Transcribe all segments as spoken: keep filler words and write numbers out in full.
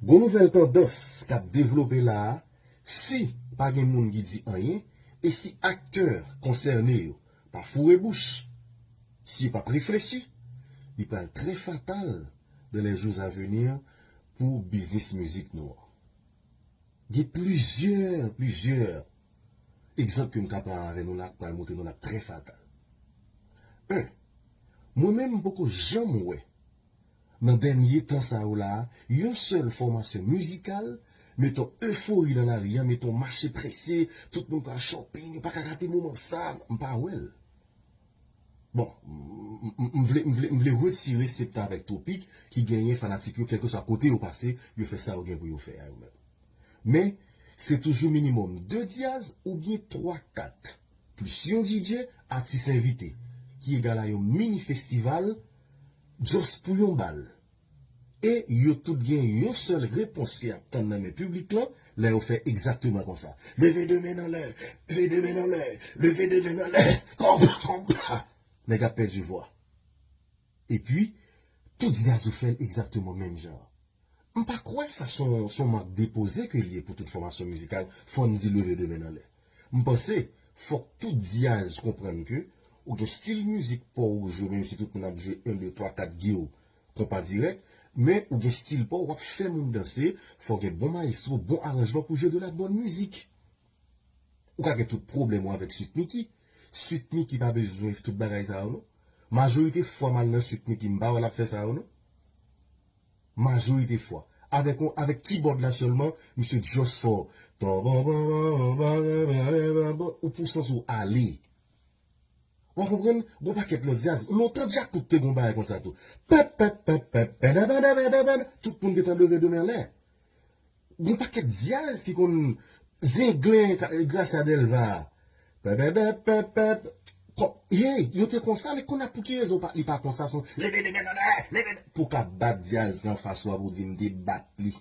Gon nouvèl tandans k ap devlope la a, si pa gen moun ki di anyen, e si aktè konsène yo pa foure bouch, si yo p ap reflechi, li pral trè fatal dans les jours à venir pou biznis mizik nou an. Gen plizyè, plizyè egzanp ke m ka pran avè nou la, k pral montre nou l ap trè fatal. En, mwen menm, m poko janm wè, nan dènye tan sa yo la a, yon sèl fòmasyon mizikal mete yon efori nan lari a, mete yon mache prese, tout moun pral shopping, yo pa ka rate moman sa, m pa wè l. Bon, m, m, m vle, m vle, m vle retire Septan avèk Twopik ki genyen fanatik yo, kèlkeswa kote yo pase, yo fè sa yo gen pou yo fè a yo menm. Men, se toujou minimòm de dyaz oubyen twa, kat, plis yon D J, atis envite, ki egal a yon mini festival, just pou yon bal. E yo tout gen yon sèl repons ke y ap tann nan men piblik lan, lè yo fè egzakteman konsa. Leve de men nan lè, leve de men nan lè, leve de men nan lè, konpa, konpa. Nèg ap pèdi vwa. Epi, tout dyaz ou fè l egzakteman menm jan. M pa kwè sa se yon, se yon mak depoze ke l ye pou tout fòmasyon mizikal, fò n di leve de men nan lè. M panse, fòk tout dyaz konprann ke ou gen stil mizik pa w ou jwe, menm si tout moun ap jwe en, de, twa, kat, giw, konpa dirèk, men ou gen stil pa w, w ap fè moun danse, fò w gen bon mayestwo, bon aranjman pou jwe de la bòn mizik. Ou ka gen tout pwoblèm ou avèk Sweet Micky. Sweet Micky pa bezwen tout bagay sa yo, non. Majorite fwa m al nan Sweet Micky, m pa wè l ap fè sa yo, non. Majorite fwa. Avèk yon, avèk keyboard la sèlman, misye just fè ton, ou pou santi w ale. W a konprann? Gon pakèt lòt dyaz. Lontan Djakout te gon bagay konsa tou. Pèp, pèp, pèp, pèp, pèdabadabadabad. Tout moun gentan leve de men anlè. Gon pakèt dyaz ki konn zenglen ka-, Gracia Delva. Pèpèpèpèpèp. Kò-, hey, yo te konsa, men kounye a pou ki rezon pa, li pa konsa, son, leve de men anlè, leve de, pou ka bat dyaz ki anfas ou a pou di m te bat li.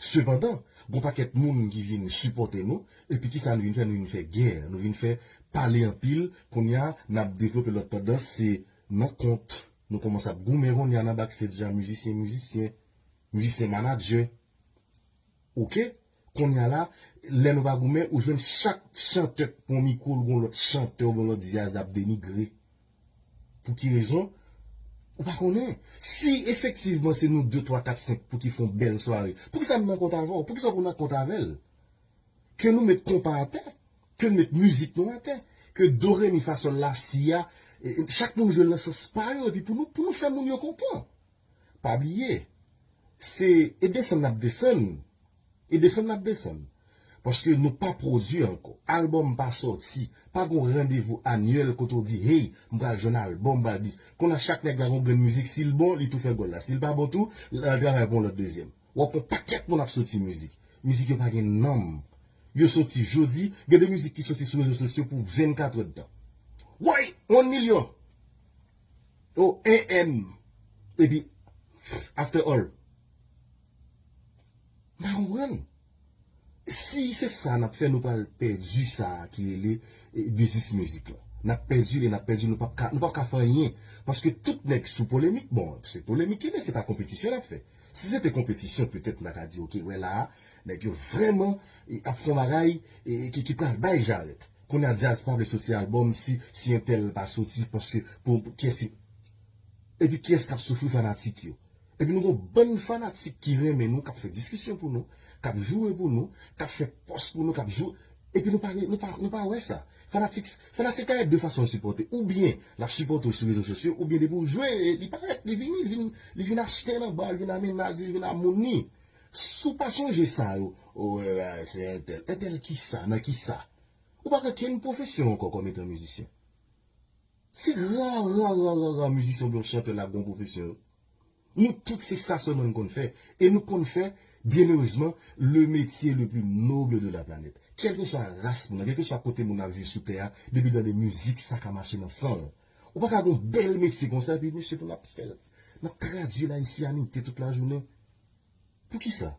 Sepandan, gon pakèt moun ki vin sipòte nou, epi kisa nou vin fè? Nou vin fè gè, nou vin fè pale anpil. Kounye a, n ap devlope lòt tandans, se nan kont. Nou kòmanse ap goumen kounye a nan backstage a, mizisyen, mizisyen, mizisyen, manadjè. Oke? Kounye a la, lè nou pa goumen, ou jwenn chak chantè k pran mikwo, l gon lòt chantè oubyen lòt dyaz l ap denigre. Pou ki rezon? Ou pa konnen. Si efektivman se nou de, twa, kat, senk pou ki fè yon bèl sware, poukisa m nan kont avè w? Poukisa w pou nan kont avè l? Ke nou met konpa atè, ke nou met mizik nou atè, ke do, re, mi, fa, sòl, la, si a, e, e, chak moun jwe l nan sans pa yo, epi pou nou, pou nou fè moun yo kontan. Pa bliye, se, e desann n ap desann, e desann n ap desann. Paske nou pa pwodui ankò. Albòm pa sòti. Pa gon randevou anyèl kote w di, hey, m pral jwenn albòm, m pral dis. Kounye a chak nèg la gon grenn mizik, si l bon, li tou fè gòl la. Si l pa bon tou, l al travay pou yon lòt dezyèm. W ap wè yon pakèt moun ap soti mizik. Mizik yo pa gen nanm. Yo soti jodi, gen de mizik ki soti sou rezo sosyo pou vennkat èdtan. Woy, yon milyon. O, en M. Epi, after all. M pa konprann. Si se sa n ap fè, nou pral pèdi sa a ki rele, e, biznis mizik la. N ap pèdi li, n ap pèdi li, nou p ap ka, nou p ap ka fè anyen. Paske tout nèg sou polemik, bon, se polemik ki ye, se pa konpetisyon n ap fè. Si se te konpetisyon, petèt m ta ka di, oke, wè la a, nèg yo vrèman, e, ap fè yon bagay, e, ki, ki pral bay jarèt. Kounye a dyaz pa vle soti albòm si, si entèl pa soti, paske pou, pou kiyès li, epi kiyès k ap soufri? Fanatik yo. Epi nou gon bann fanatik ki renmen nou, k ap fè diskisyon pou nou, k ap joure pou nou, k ap fè pòs pou nou, k ap jou-, epi nou pa, nou pa, nou pa wè sa. Fanatik, fanatik la gen de fason l sipòte. Oubyen l ap sipòte w sou rezo sosyo, oubyen depi w jwe, li parèt, li vini, li vin, li vin achte nan ba, li vin a mennaj li, li vin a moun li. Si w pa sonje sa yo, o, e, se entèl. Entèl kisa? Nan kisa? Ou pa gen kenn pwofesyon ankò kòm etan mizisyen. Se ra, ra, ra, ra, ra mizisyen oubyen chantè la gon pwofesyon. Nou tout se sa sèlman n konn fè. E nou konn fè, byenerezman, le métier le plus noble de la planète. Kèlkeswa ras moun nan, kèlkeswa kote moun ap viv sou tè a, depi w tande mizik, sa ka mache nan san w. Ou pa ka gon bèl metye konsa, epi mesye tou n ap fè l. N ap tradui layisyanite tout lajounen. Poukisa?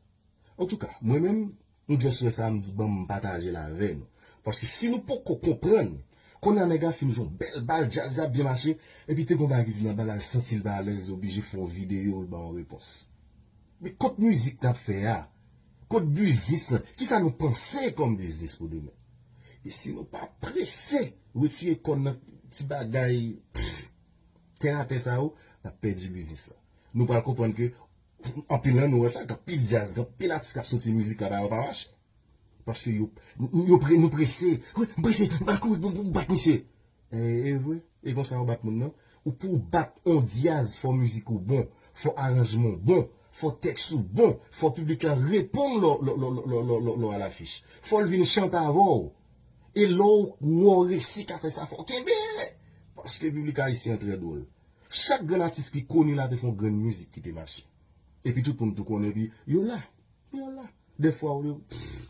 Antouka, mwen menm, nou just wè sa, m di ban m pataje l avè nou. Paske si nou poko konprann, kounye a nèg la fin jwe yon bèl bal, djaz la byen mache, epi te gon bagay ki di nan bal la, l santi l pa alèz, li oblije fè yon videyo, l ba yon repons. Men kot mizik n ap fè a? Kot biznis lan? Kisa nou panse kòm biznis pou demen? E si nou pa prese retire kò n nan ti bagay tèratè sa yo, n ap pèdi biznis la. Nou pral konprann ke anpil nan nou wè sa, gen anpil djaz, gen anpil atis k ap soti mizik la, pa yo pa mache. Paske yo, yo pre, nou prese. Wi, m prese, m pral kouri pou m bat misye. E, e vre, e konsa yo bat moun nan. Ou pou w bat on djaz, fò mizik ou bon, fò aranjman w bon, fò tèks ou bon, fò piblik la reponn lò, lò, lò, lò, lò, lò, lò, lò a lafich. Fò l vin chante avè w. E lè w wè w resi ka fè sa, fò w kenbe. Paske piblik ayisyen an trè dwòl. Chak grenn atis ki koni la te fè yon grenn mizik ki te mache. Epi tout moun tou konnen, epi yo la. Yo la. Dèfwa, ou, pff,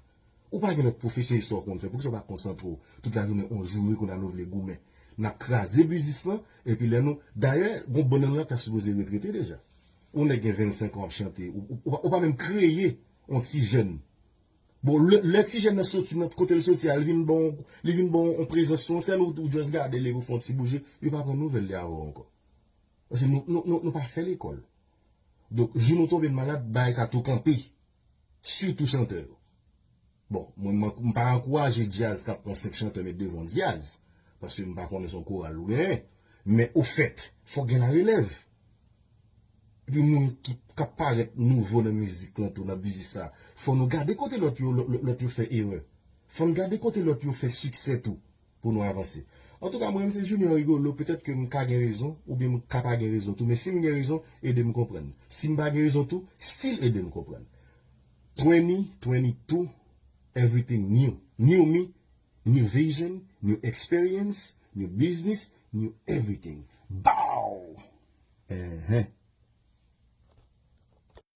ou pa gen lòt pwofesyon, e sa w konn fè. Poukisa w pa konsantre w tout lajounen, on joure konn a nou vle goumen? N ap kraze biznis lan, epi lè nou, dayè, gon bannann la ta sipoze retrete deja. Ou nèg gen vennsenk an w ap chante, ou, ou, ou pa, ou pa menm kreye on ti jèn. Bon, lè, lè ti jèn nan soti nan kote l soti a, li vin bon, li vin bon on prezans sou on sèn, ou, ou just gade l epi w fè on ti bouje, yo pa pran nouvèl de avè w ankò. Paske nou, nou, nou, nou pa fè lekòl. Donk, jou nou tonbe n malad, bagay sa tou kanpe. Sitou chantè yo. Bon, mwen, mwen, m pa ankouraje djaz k ap pran senk chantè met devan djaz. Paske m pa konnen se yon koral ou genyen. Men ofèt, fòk gen larelèv. Epi moun ki, k ap parèt nouvo nan mizik lan tou, nan biznis sa, fò nou gade kote lòt yo, lòt, lòt yo fè erè. Fò n gade kote lòt yo fè siksè tou pou nou avanse. Antouka, mwen menm se Junior Rigolo, petèt ke m ka gen rezon, oubyen m ka pa gen rezon tou, men si m gen rezon, ede m konprann. Si m pa gen rezon tou, still ede m konprann. Twenty twenty-two, everything new. New me, new vision, new experience, new business, new everything. Bow! Enhen.